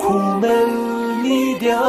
Kumen Media.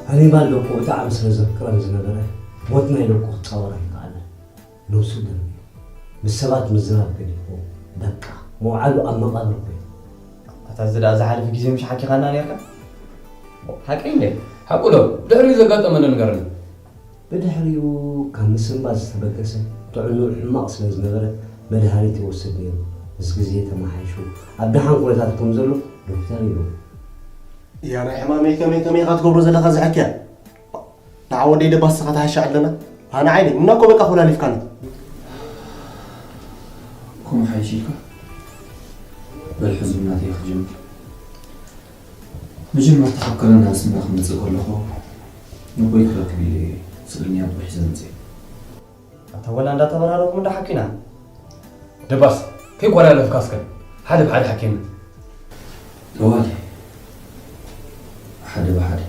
ሃኒባል ደቁ ብጣዕሚ ስለ ዘፍቅረን ዝነበረ፣ ሞት ናይ ደቁ ክጻወር ኣይከኣለን። ነብሱ ደርብዩ። ምስ ሰባት ምዝራብ ገዲፉ፣ በቃ፣ መውዓሉ ኣብ መቓብር ኮይኑ። ኣታ እዚ ደኣ ዝሓለፈ ግዜ ምሽ ሓኪኻና ኔርካ? ሓቀይ እንዴ? ሓቁ ዶ? ብድሕሪኡ ዘጋጠመ ዶ ንገረኒ። ብድሕሪኡ ካብ ምስንባት ዝተበገሰ ጥዕንኡ ሕማቕ ስለ ዝነበረ መድሃኒት ይወስድ ነይሩ። ምስ ግዜ ተመሓይሹ ኣብ ደሓን ኩነታት ከም ዘሎ ዶክተር ይብሉ። እያ ናይ ሕማመይ ከመይ ከመይ ኢኻ ትገብሮ ዘለኻ ዝሓክያ? ንዓ ወደይ ደባስ ስኻ ተሃሻ ኣለና። ኣነ ዓይነይ ምና እኮ በቃ ኩላሊፍካኒ። ከምኡ ሓይሽ ኢልካ? በል ሕዙም ናተይ ክጅምር። መጀመርታ ካብ ከረና ስምና ክመጽእ ከለኹ ንቦይ ክረክብ ኢለ እየ ስእልኛ ኣቦ ሒዘ መጽእ። ኣታ ወላ እንዳተበራረኹም እንዳ ሓኪና። ደባስ፣ ከይቆላለፍካ እስከ ሓደ ብሓደ ሓኪና። ጠዋል፣ ሓደ ብሓደ።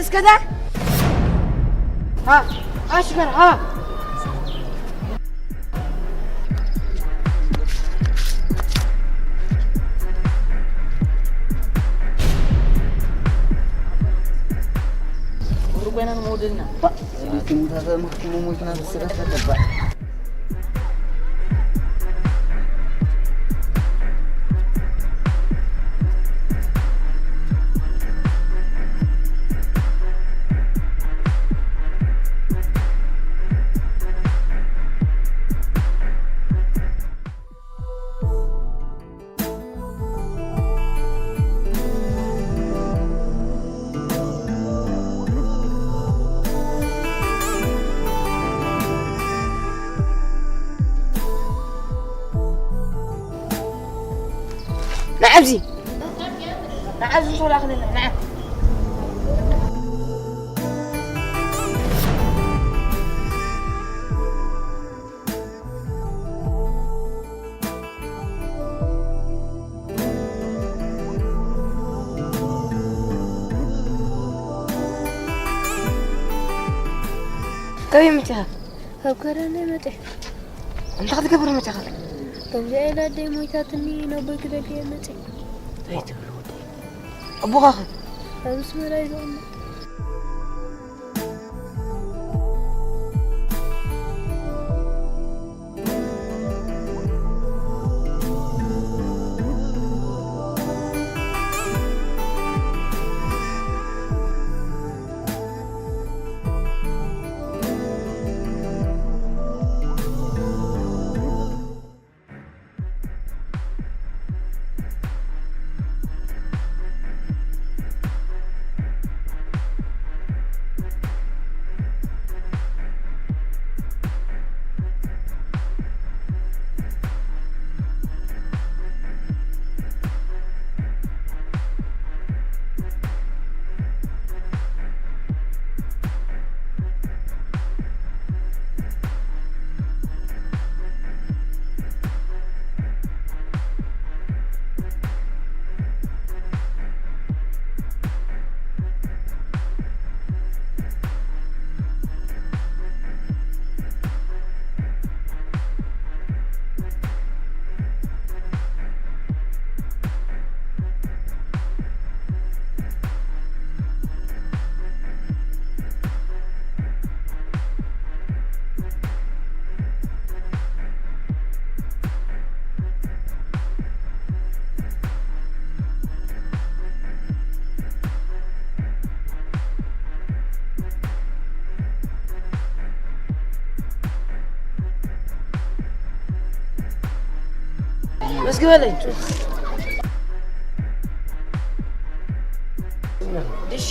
እስከዛ ها اشمر ها. ባ፣ ክንታተ ማሕክሙ ሞይትና ብስራት ኣለባ። ንዓብዚ፣ ንዓብዚ ቶሎ ኣኽለና፣ ንዓ። ከመይ መጺኻ? ካብ ከረነ መጺእ። እንታይ ክትገብር መጺኻ? ከምዚኣ ኢላ ኣደይ ሞይታትኒ፣ ናብ ኣቦይ ክደልየ መጺእ። እንታይ ትብል ወደይ? ኣቦኻኸ? ኣብ ኣስመራ እዩ ዝቕመጥ። መስግበለይ። ድሽ፣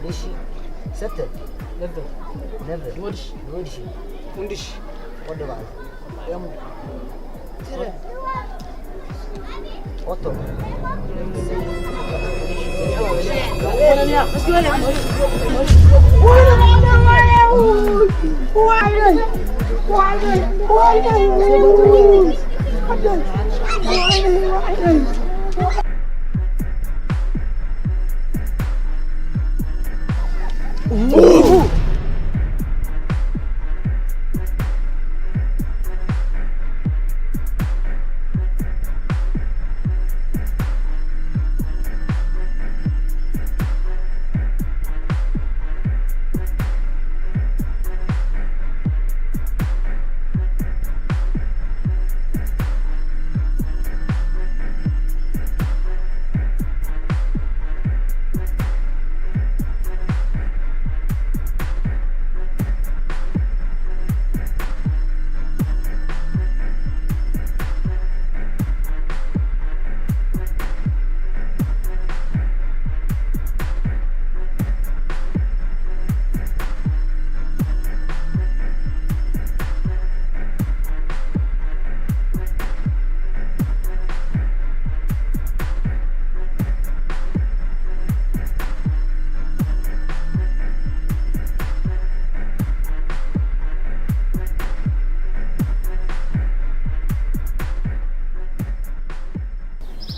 ድሽ፣ ሰተ፣ ነበር፣ ነበር፣ ወድሽ፣ ወድሽ፣ ወድሽ፣ ወደ በዓል።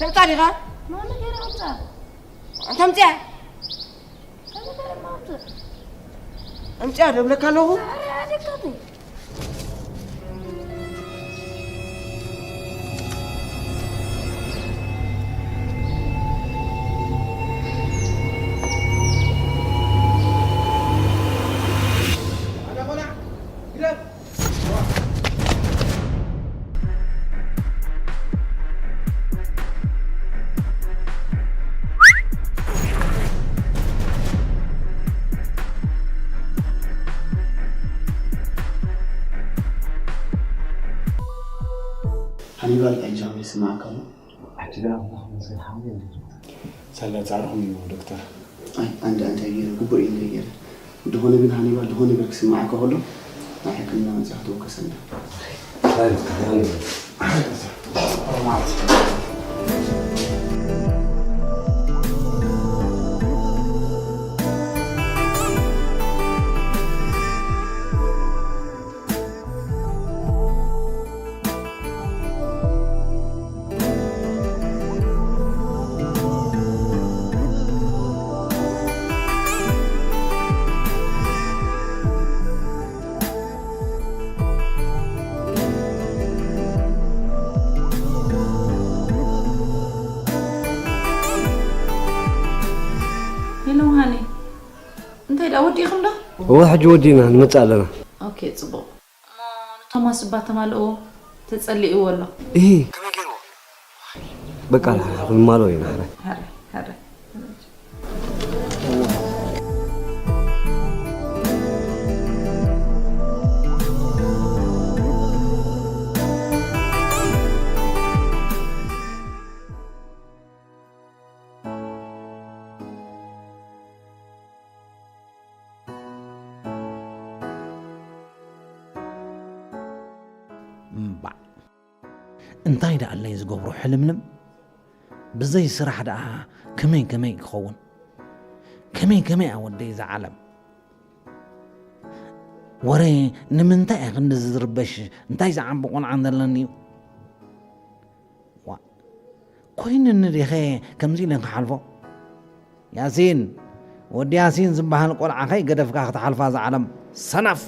ተምጻ ዲኻ? ማሚ ገይረ ኣምጻ። ኣንታ ኣምጽያ። ከመይ ገይረ ኣምጻ? ኣምጽያ ደብለካ ኣለኹ። ኣረ ኣደካተይ። ሃኒባል ዕጃም ይስማዓካ ኣሎ። ሳላ ጻዕርኹም እዩ ዶክተር። ኣይ፣ ኣንድ ኣንታይ ገይረ ግቡእ እዩ እንደ ገይረ። ድኾነ ግን ሃኒባል ድኾነ ነገር ክስማዓካ ከሎ፣ ናይ ሕክምና መጽሓፍ ተወከሰና። ሄሎ ሃኒ፣ እንታይ ደኣ ወዲእኹም ዶ? እወ፣ ሕጂ ወዲእና ንመጽእ ኣለና። ኦኬ፣ ጽቡቕ። እሞ ንቶማስ እባ ተማልእዎ፣ ተጸሊእዎ ኣሎ። እሂ። ከመይ ገይርዎ? በቃ፣ ንማልኦ ኢና፣ ሕራይ። ሕራይ፣ ሕራይ። እምባእ፣ እንታይ ደኣ ኣለይ ዝገብሮ ሕልምልም? ብዘይ ስራሕ ደኣ ከመይ ከመይ ክኸውን? ከመይ ከመይ ኣወደይ እዛ ዓለም? ወረ ንምንታይ እየ ክንድዚ ዝርበሽ? እንታይ ዝዓቢ ቆልዓ ዘለኒ እዩ? ዋ፣ ኮይኑኒ ዲኸ ከምዚ ኢለ ክሓልፎ? ያሲን፣ ወዲ ያሲን ዝበሃል ቆልዓ ከይገደፍካ ክትሓልፋ እዛ ዓለም፣ ሰነፍ!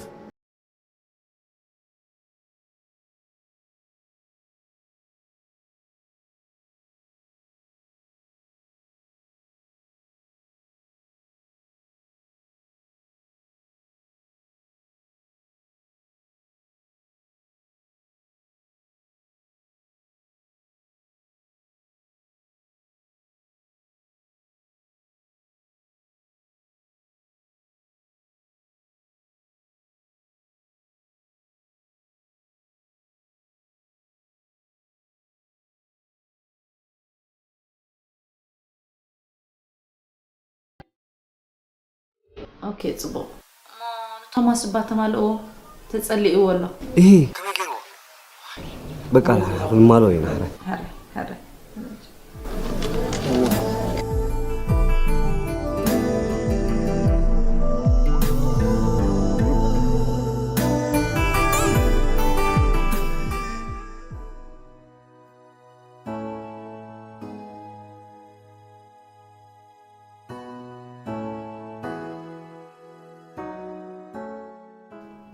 ኦኬ፣ ጽቡቕ። እሞ ንቶማስ እባ ተማልእዎ፣ ተጸሊእዎ ኣሎ። እሂ። ከመይ ገይርዎ? በቃ፣ ንማልኦ ኢና፣ ሕራይ። ሕራይ፣ ሕራይ።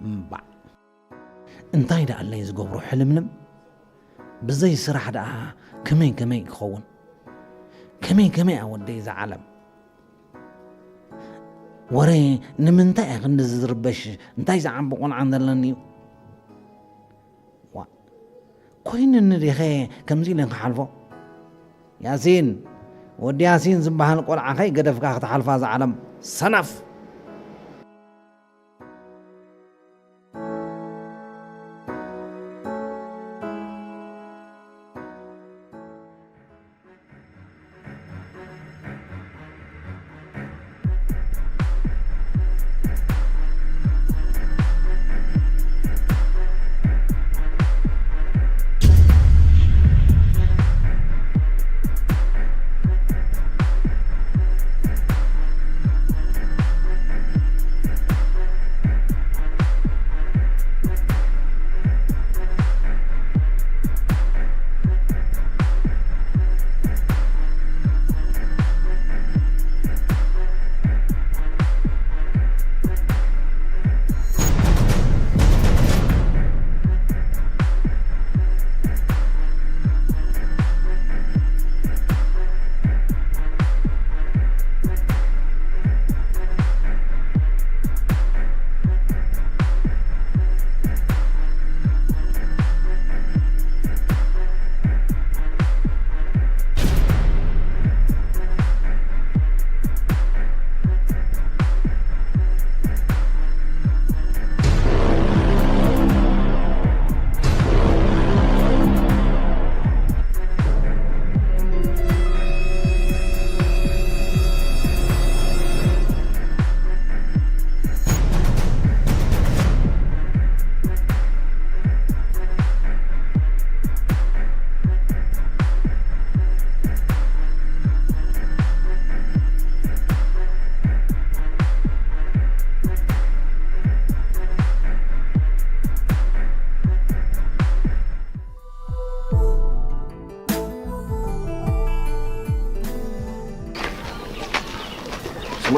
እምባእ፣ እንታይ ደኣ ኣለይ ዝገብሮ ሕልምልም? ብዘይ ስራሕ ደኣ ከመይ ከመይ ክኸውን? ከመይ ከመይ ኣወደይ እዛ ዓለም? ወረ ንምንታይ እየ ክንድዚ ዝርበሽ? እንታይ ዝዓቢ ቆልዓ ዘለኒ እዩ? ዋ፣ ኮይኑኒ ዲኸ ከምዚ ኢለ ክሓልፎ? ያሲን፣ ወዲ ያሲን ዝበሃል ቆልዓ ከይገደፍካ ክትሓልፋ እዛ ዓለም፣ ሰነፍ!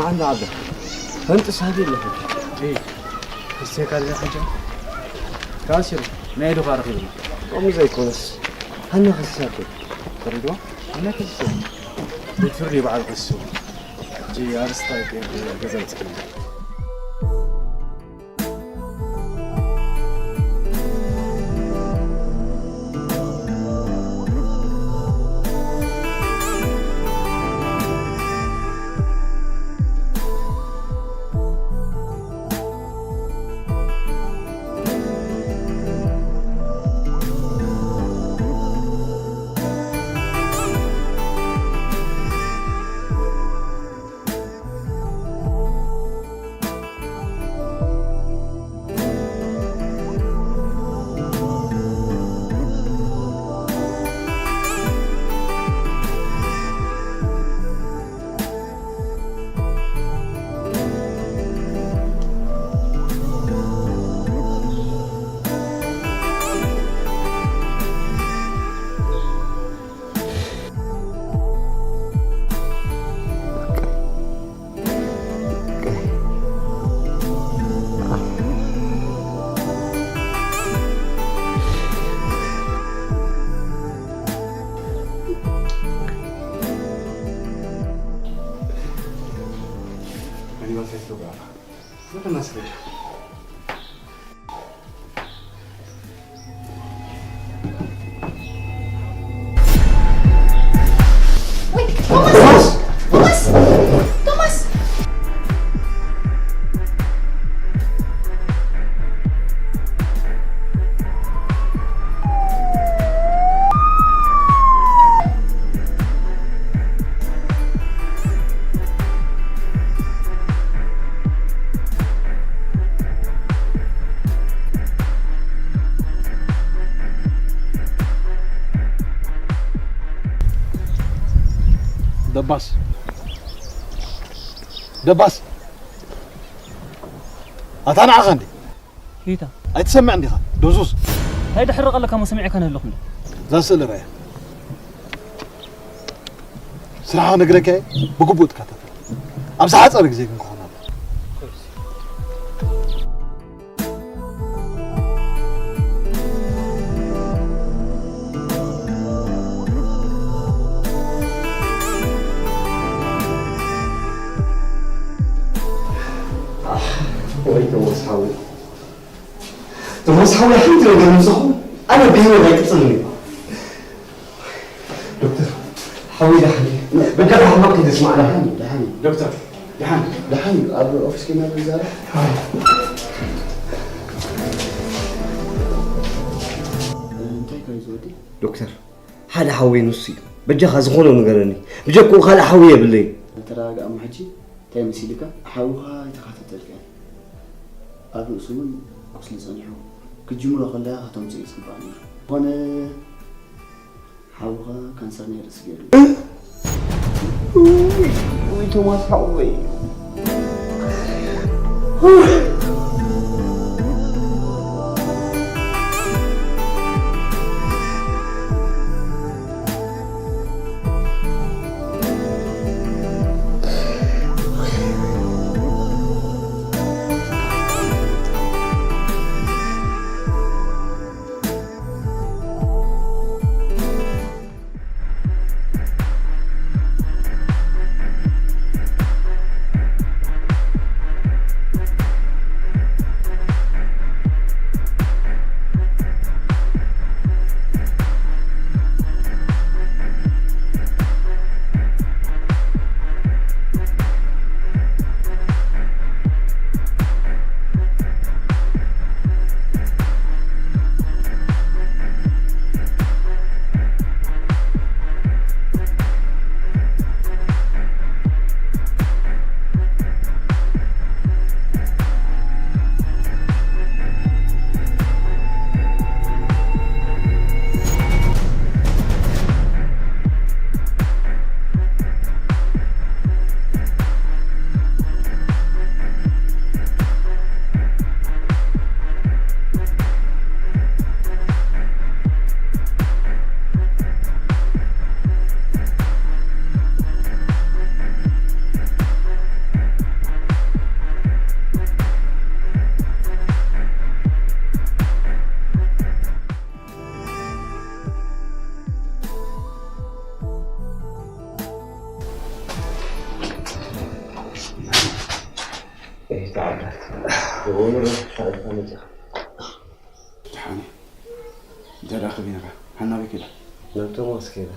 ኣንዳ ዓበ፣ ፈንጥስ ሃቢ ኣለኹ። እይ፣ ክስቴካ ድለ ሓጃ? ካሲሩ፣ ናይ ዶኻ ረኺብና። ከምኡ ዘይኮነስ፣ ሃኒ ክስቴ ኣኮ። ተረድኦ? ሃኒ ክስቴ። ቤት ፍርዲ በዓል ክሱ። ሕጂ ኣርስታ ገዛ ይጽሕል። ወይ፣ ቶማስ! ቶማስ! ቶማስ! ደባስ ደባስ ኣታ ንዓኻ እንዴ ሪታ ኣይትሰምዕን ዲኻ ዶዙዝ እንታይ ድሕርቕ ኣለካ እሞ ሰሚዐካ ነህለኹ እንዶ እዛ ስእሊ ርኣያ ስራሓ ክነግረካ እየ ብግቡእ ትከታተል ኣብ ዝሓፀረ ግዜ ግን ክኾን ኣለዎ ወይ ተወስ ሓወይ ተወስ ሓወይ ሓንቲ ነገር ምሳኹ ኣነ ብህይወት ኣይቅፅልን እዩ ዶክተር ሓወይ ደሓን እዩ በጃ ብሓባር ከይደ ስማዕ ደሓን እዩ ደሓን እዩ ዶክተር ደሓን ደሓን እዩ ኣብ ኦፊስ ከይና ንዛረብ እንታይ ከዩ ዝወዲ ዶክተር ሓደ ሓወይ ንሱ እዩ በጃኻ ዝኾነ ንገረኒ ብጀክኡ ካልእ ሓወይ የብለይ ተረጋግኣ እሞ ሕጂ እንታይ መሲልካ ሓውኻ ይተኻተተልካ እዩ ኣብ ርእሱ እውን ቁስሊ ጸኒሑ ክጅምሮ ከለኻ ከተምጽኦ እዩ ዝግባእ ነይሩ ዝኾነ ሓውኻ ካንሰር ናይ ርእሲ ገይሩ እዩ ውይ ቶማስ ሓወይ ብኣምላኽ፣ ብኣእምሮ ተዓቢኻ መጺኻ። ደሓን እየ። እንታይ ደኣ ከቢድካ? ሓና ኣበይ ከይዳ? ናብ ቶማስ ከይዳ።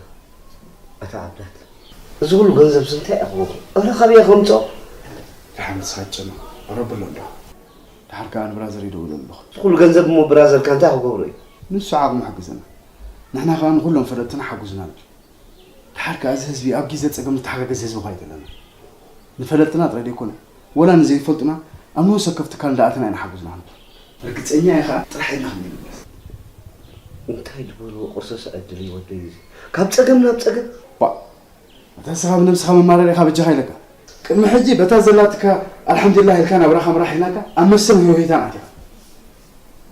ኣታ ዓብዳት፣ እዚ ኩሉ ገንዘብ እዚ እንታይ እያ ክገብሮ? ኣረ ካበይ እያ ከምፅኦ? ደሓን ንስኻ ትጨነቕ። ረቢ ኣሎ እንዶ። ደሓር ከኣ ንብራዘር ይደውለሉ ኣለኹ። እዚ ኩሉ ገንዘብ እሞ ብራዘርካ እንታይ ክገብሮ እዩ? ንሱ ዓቕሙ ሕግዘና። ንሕና ከኣ ንኹሎም ፈለጥትና ሓጉዝና ኣሎ። ደሓር ከኣ እዚ ህዝቢ ኣብ ግዜ ጸገም ንተሓጋገዝ ህዝቢ እኳ ኣይደለና። ንፈለጥትና ጥራይ ደይኮነ፣ ወላ ንዘይፈልጡና ኣብ ንኡስ ወከፍ ትካል እንዳኣተና ኢና ሓጉዝና ክንብል። ርግጸኛ እየ ከኣ ጥራሕ ኢልና ክንምለስ። እንታይ ዝበልዎ ቁርሲ ስዕድል እዩ ወደይ እዚ። ካብ ጸገም ናብ ጸገም። ባ፣ ኣታ ንስኻ ብነብስኻ መማረር ኢኻ በጃኻ ኢለካ። ቅድሚ ሕጂ በታ ዘላትካ ኣልሓምዱሊላህ ኢልካ ናብራኻ ምራሕ ኢልናካ ኣብ መሰል ህውሂታን ኣቲኻ።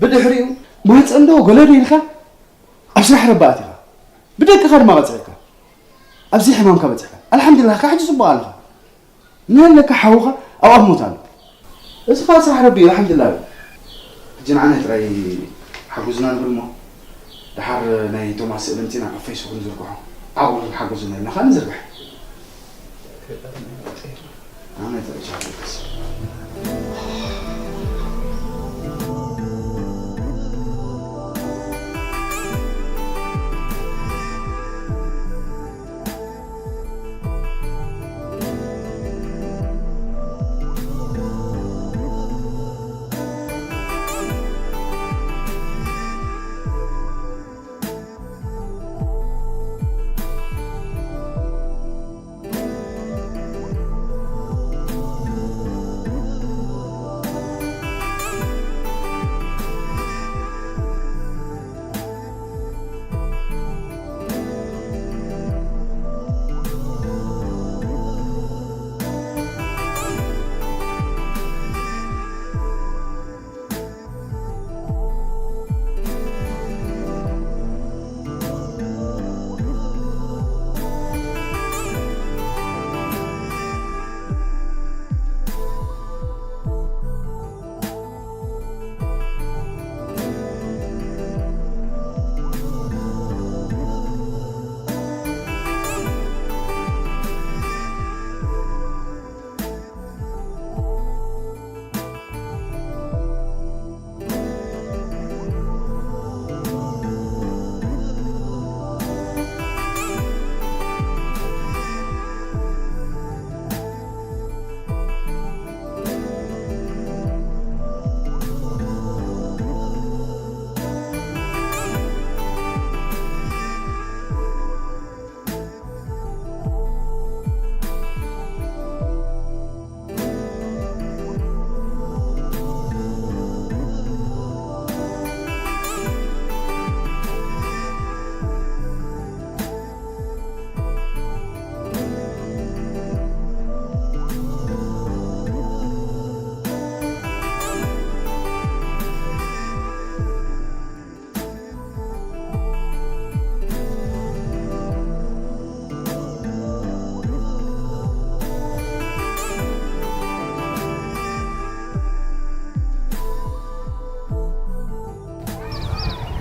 ብድሕሪኡ ማህጸን ዶ ገለ ዶ ኢልካ ኣብ ስራሕ ረባ ኣቲኻ። ብደቅኻ ድማ ቀጺዕካ። ኣብዚ ሕማምካ በጺሕካ። ኣልሓምዱሊላህ፣ ካብ ሕጂ ጽቡቕ ኣለኻ። ንህለካ ሓውኻ ኣብኣ ሞት ኣሎ። እዚ ኸኣ ስራሕ ረቢ እዩ፣ ኣልሓምዱሊላህ በል። ሕጂ ንዓና ጥራይ ሓጉዝና ንብል እሞ፣ ደሓር ናይ ቶማስ ስእሊ ኣምጺና ኣብ ፌስቡክ ንዝርግሖ። ኣብኡ ንሓጉዝና ኢልና ኸኣ ንዝርግሕ። ኣነ ተረጃ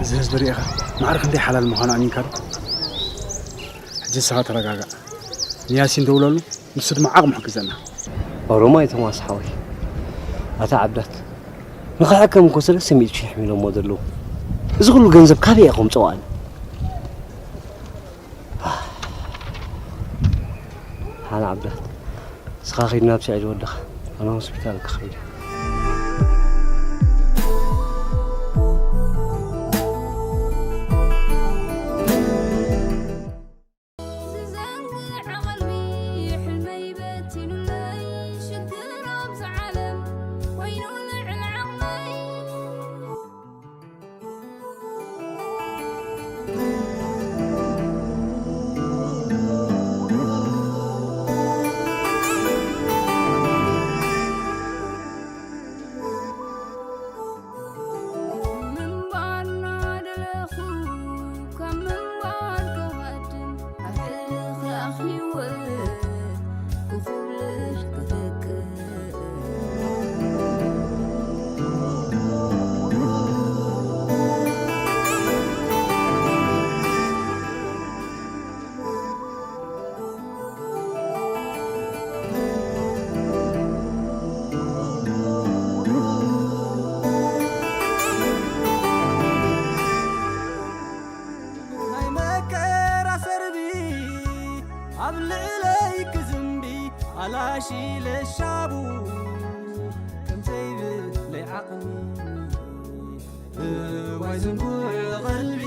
እዚ ህዝቢ ርኢኻ ማዕረ ክንደይ ሓላል ምዃኑ ኣሚንካ ዶ? ሕጂ ንስኻ ተረጋጋእ። ንያሲን ደውለሉ፣ ንሱ ድማ ዓቕሙ ሕግዘና። ኦሮማይ ቶማስ ሓወይ፣ ኣታ ዓብዳት፣ ንኽሕከም እኮ ሰለስተ ሚእቲ ሺሕ እዮም ኢሎሞ ዘለዉ። እዚ ኩሉ ገንዘብ ካበይ እየ ከምፅኦ ኣነ? ሓና ዓብዳት፣ ንስኻ ኺድ ናብ ስዒድ ወድኻ፣ ኣነ ሆስፒታል ክኸይድ እየ። ዝዘንግዕ ዓቕልቢ ሕልመይ በቲኑለይ፣ ሽግር ኣብዚ ዓለም ኮይኑ ልዕሊ ዓቕመይ። ኣብ ልዕለይ ክዝንቢ ኣላሺ ለሻቡ ከም ዘይብለይ ዓቕሚ እዋይ ዝንቡዕ ቐልቢ።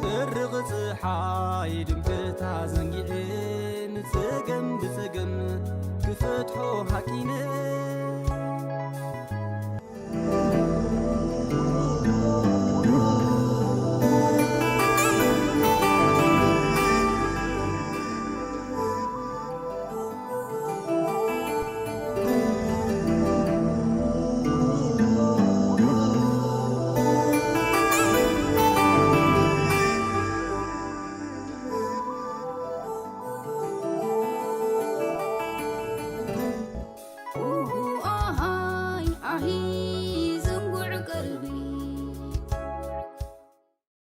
ብርቕ ፀሓይ ድምቅ